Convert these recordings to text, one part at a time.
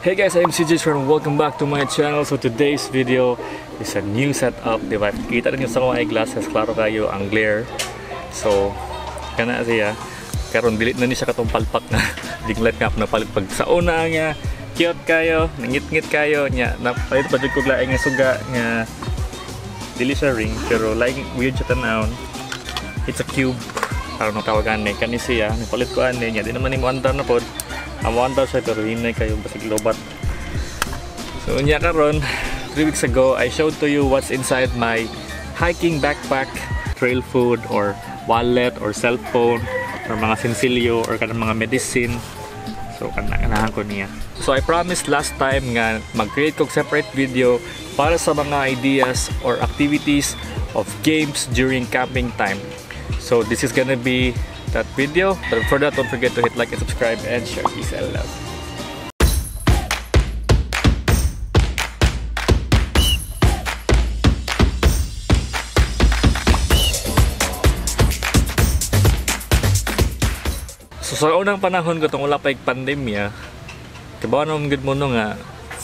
Hey guys, I'm CJ and welcome back to my channel. So today's video is a new setup, diba? Kita rin yung sa mga eyeglasses, klaro kayo ang glare. So, kana siya. Karon delete na ni siya katong palpak na ring light nga ako napalit pag sa una nga cute kayo, nangit-ngit kayo nya. Napalit pa jud ko laing nga suga nga dili siya ring pero laing weird siya tan-awon. It's a cube. Karon ang tawagan ni kani siya, napalit ko ani nya di naman ni mo andar na pod. Amo andar siya pero hinay kayo basig lobat. So unya karon 3 weeks ago I showed to you what's inside my hiking backpack, trail food or wallet or cellphone or mga sinsilyo or kanang mga medicine. So kanahan ko niya. So I promised last time nga mag-create kog separate video para sa mga ideas or activities of games during camping time. So this is gonna be that video. But for that, don't forget to hit like and subscribe and share. Peace and love. So sa unang panahon ko tong wala pa pandemya, kabaw naman gud mo no nga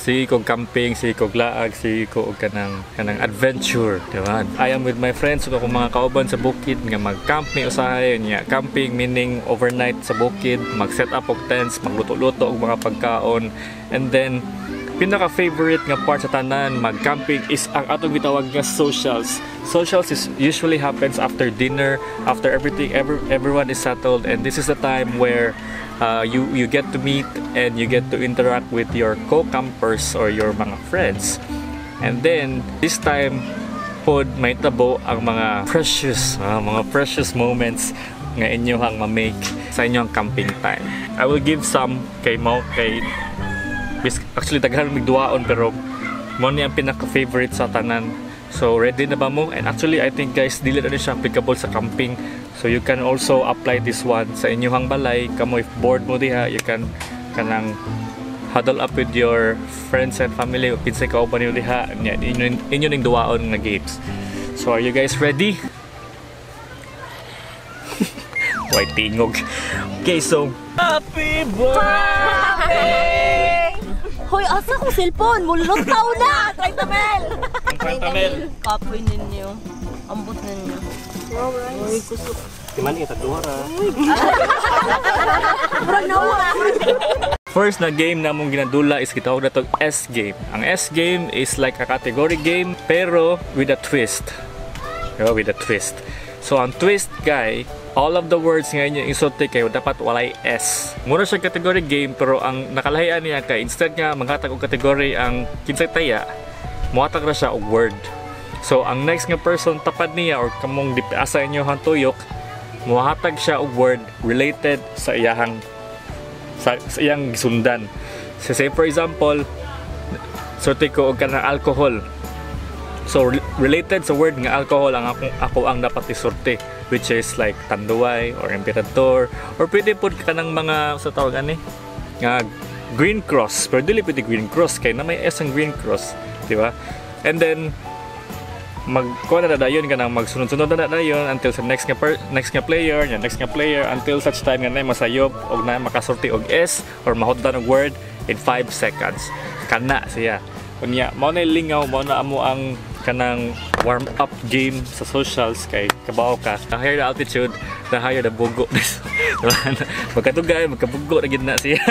sige kog camping, sige kog laag, sige ko og kanang adventure, di ba? I am with my friends ug akong mga kauban sa bukid nga mag-camp mi usahay niya. Camping meaning overnight sa bukid, mag-set up og tents, magluto-luto og mga pagkaon, and then pinaka-favorite nga part sa tanan mag-camping is ang atong gitawag nga socials. Socials is usually happens after dinner, after everything, everyone is settled, and this is the time where you get to meet and you get to interact with your co-campers or your mga friends. And then this time pod may tabo ang mga precious moments nga inyohang ma-make sa inyong camping time. I will give some kay mo kay actually daghan mig duwaon pero mo ni ang pinaka-favorite sa tanan. So ready na ba mo? And actually I think guys dili na siya applicable sa camping. So you can also apply this one sa inyong balay. Kamo if bored mo diha, you can kanang huddle up with your friends and family o kinsay kauban niyo diha, inyo ning duwaon nga games. So are you guys ready? Way tingog. Okay, so happy birthday! Hoy, asa kong cellphone? Mulutaw na! 30 mil! 30 mil! Kapoy ninyo. Ambot ninyo. Uy, kusok. Timan ita, duha ra. Murag nawa. First na game na mong ginadula is gitawag na tog S game. Ang S game is like a category game pero with a twist. Diba? With a twist. So ang twist guy, all of the words nga inyong isulti kayo dapat walay S. Mura siya category game pero ang nakalahian niya kay instead nga maghatag og category ang kinsay taya, mohatag ra siya og word. So ang next nga person tapad niya or kamong asa inyo hang tuyok, mohatag siya og word related sa iyahang sa iyang gisundan. So say for example, sulti ko og kanang alcohol. So related sa word nga alcohol ang ako ang dapat isulti, which is like Tanduay or Emperador or pwede pud kanang mga sa tawag ani nga Green Cross, pero dili pwede Green Cross kay na may S ang Green Cross, di ba? And then magkuha na dayon kanang magsunod-sunod na dayon until sa next nga player, nya next nga player until such time nga na masayop og na makasulti og S or mahutdan og word in 5 seconds. Kana siya. Unya mao na lingaw, mao na amo ang kanang warm up game sa socials kay kabaw ka. The higher the altitude, the higher the bugo. Magkatugay, magkabugo na gid na siya.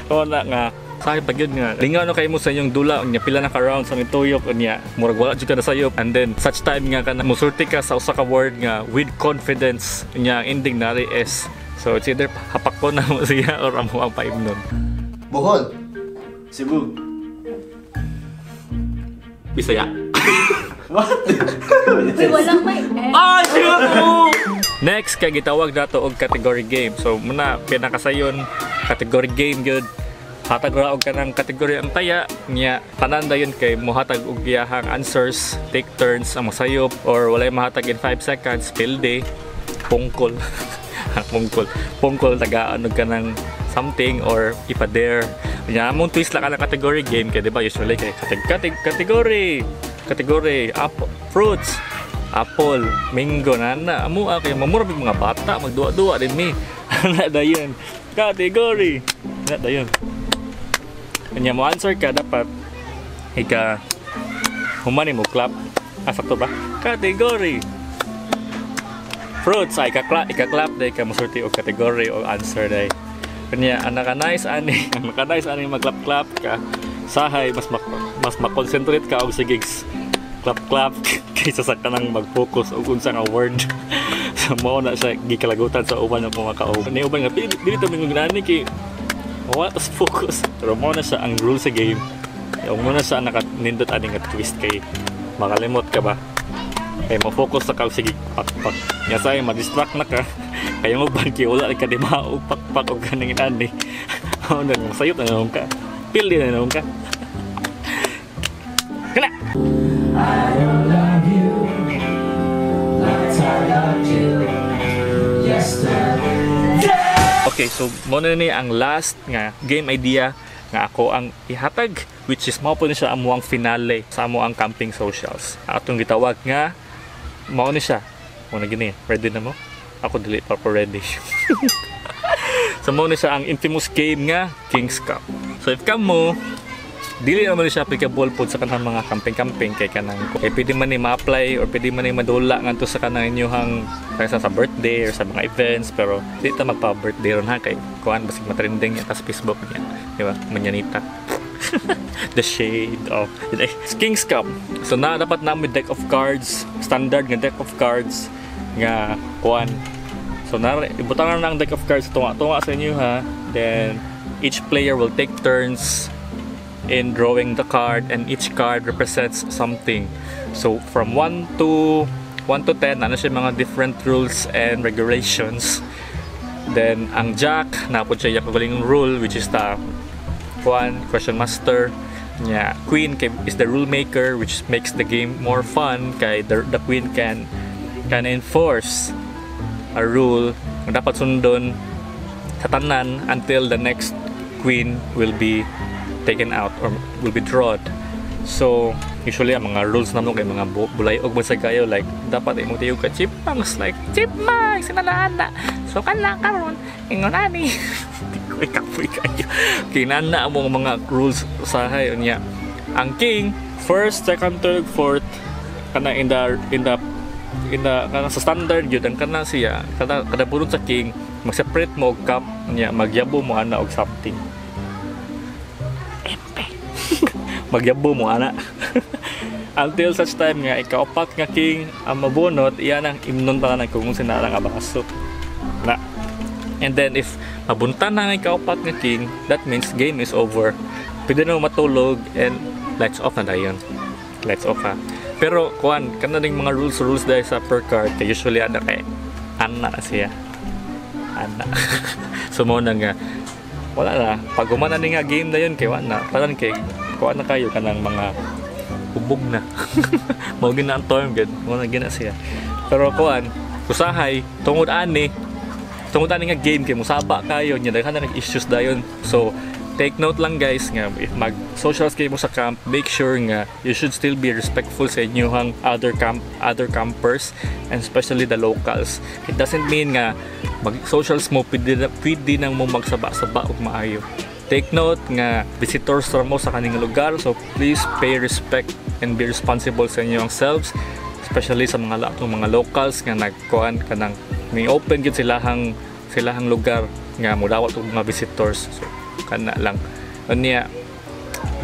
Mao na nga sahi pag yun nga lingaw na kayo mo sa inyong dula unya pila na ka rounds ang ituyok unya murag wala jud ka nasayop, and then such time nga kana musulti ka sa usa ka word nga with confidence unya ang ending nari S. So it's either hapak ko na mo siya or amo ang paimnon. Bohol, Cebu, Bisaya. What? Uy, walang may S. Ah, shoot! Next kay gitawag nato og category game. So muna pinakasayon category game gyud. Hatag ra og kanang category ang taya niya tanan dayon kay mohatag og iyahang answers, take turns ang mosayop or walay mahatag in 5 seconds, pilde, pungkol. Pungkol tagaan og kanang something or ipa-dare. Nya among twist lang kanang category game kay di ba usually kay category, apple, fruits, apple, mango na amo kay mamura mga bata magduwa-duwa din mi. Na dayon. Category. Na dayon. Kanya mo answer ka, dapat ika humani mo clap. Ah, sakto ba? Category. Fruits ay ika-clap, ika-clap day ka mosulti og category o answer day. Kanya ang naka-nice ani, ang naka-nice ani mag-clap-clap ka. Sahay mas ma-concentrate ka og sige clap-clap kaysa sa kanang mag-focus og unsa nga word. So mao na siya gikalagutan sa uban ng mga kauban. Ni uban nga dili dili to mingon ani kay wala tas focus. Pero mao na siya ang rule sa game. Yung mao na siya naka nindot ani nga twist kay makalimot ka ba? Kay mo-focus sa ka sige pakpak. Nya say ma-distract na ka. Kay mo uban kay wala ka di og pakpak og kaning ani. Mao na sayop na naman ka. Pili na naman ka. Kana! I don't love you like I loved you yesterday. Okay, so mao na ni ang last nga game idea nga ako ang ihatag, which is mao po ni siya amuang finale sa amo ang camping socials. Atong gitawag nga mao ni siya. Mao na gini. Ready na mo? Ako dili pa ko ready. So mao ni siya ang infamous game nga King's Cup. So if kamo dili naman siya applicable pod sa kanang mga camping-camping kay kanang kay pwede man ni ma-apply or pwede man ni madula ngadto sa kanang inyuhang kaysa sa birthday or sa mga events, pero di ta magpa-birthday ron ha, kay kuan, basig matrending ya sa Facebook niya, di ba? Manyanita, the shade of King's Cup. So na dapat namin deck of cards, standard nga deck of cards nga kuan. So na ibutang na ang deck of cards tunga-tunga sa inyo ha. Then each player will take turns in drawing the card and each card represents something. So from 1 to 10, ano siya mga different rules and regulations. Then ang Jack, naa pod siya yung rule, which is the one question master niya. Queen kay is the rule maker, which makes the game more fun kay the queen can enforce a rule nga dapat sundon sa tanan until the next queen will be taken out or will be drawn. So, usually ang mga rules namo kay mga bulay og man kayo, like dapat imong tiyog ka chipmunks, like chipmunks sinalaana. So kana karon ingon ani. Di ko ikapoy kayo. Kinana mo mga rules usahay unya. Ang king, first, second, third, fourth, kana in the kana sa standard gyud ang kana siya kada kada bunot sa king, mag-separate mo og cup niya, magyabo mo ana og something. Empe. Magyabo mo ana until such time nga ikaupat nga king ang mabunot, iyan ang imnon pa na kung sinara nga baso na. And then if mabuntan na ang ikaupat nga king, that means game is over, pwede na matulog and lights off na dayon. Lights off ha. Pero kuan kana ding mga rules rules dahil sa per card kay usually ana kay ana siya ana. So mo na nga wala na pag humana ni nga game na yun kay wala na parang kay kuan na kayo kanang mga hubog na, mao gina ang term gud, mao na gina siya. Pero kuan usahay tungod ani nga game kay musaba kayo nya, daghan na kay issues dayon. So take note lang guys nga if mag socials kayo mo sa camp, make sure nga you should still be respectful sa inyong other campers and especially the locals. It doesn't mean nga mag socials mo pwede nang mo magsaba-saba og maayo. Take note nga visitors ra mo sa kaning lugar, so please pay respect and be responsible sa inyong selves, especially sa mga atong mga locals nga nagkuan kanang may open gyud silahang lugar nga modawat og mga visitors. So kana lang unya,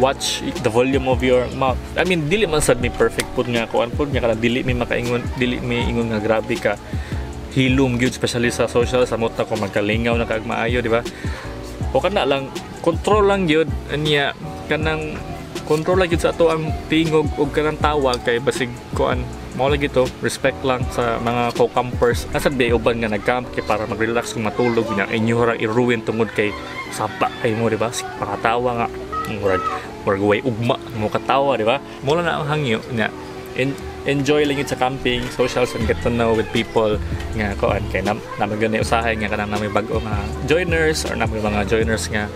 watch the volume of your mouth. I mean, dili man sad mi perfect pud nga kuan pud nga kana dili mi makaingon, dili mi ingon nga grabe ka hilom gyud, especially sa social sa mota ko magkalingaw na kag maayo, di ba? O kana lang, control lang gyud unya, kanang control lang gyud sa ato ang tingog og kanang tawag kay basig kuan mao lagi to. Respect lang sa mga co-campers. Nasa di uban nga nag-camp kay para mag-relax kung matulog nya, inyo ra i-ruin tungod kay saba kay mo, di ba? Pakatawa nga murag way ugma mo katawa, di ba? Mo na ang hangyo nya. Enjoy lang yun sa camping socials and get to know with people nga kuan kay nam naman gani usahay nga kanang namin bag-o nga joiners or namin mga joiners nga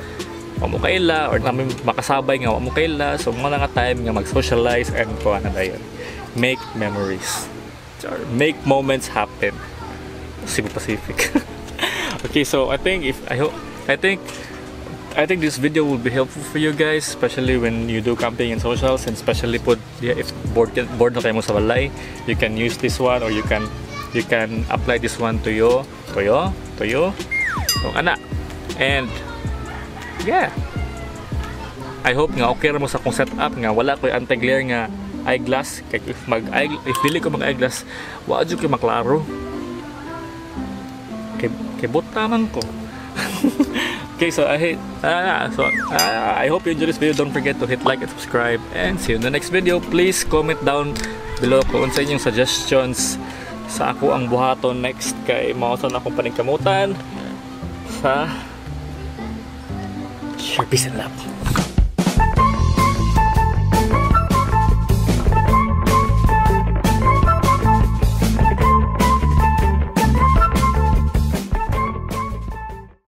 wa mo kaila or namin makasabay nga wa mo kaila. So mo na nga time nga mag-socialize and kuan na dayon, make memories or make moments happen. Cebu Pacific. Okay, so I think if I hope I think I think this video will be helpful for you guys, especially when you do camping and socials, and especially pud, yeah, if bored na kayo mo sa balay, you can use this one or you can apply this one to your. So ana. And yeah. I hope nga okay ra mo sa akong setup nga wala ko'y anti-glare nga eyeglass, kay if dili ko mag eyeglass, wa jud ko maklaro kay buta man ko. Okay, so I hope you enjoyed this video. Don't forget to hit like and subscribe and see you in the next video. Please comment down below kung unsa inyong suggestions sa ako ang buhaton next, kay mao sa akong paningkamutan sa. Share peace and love.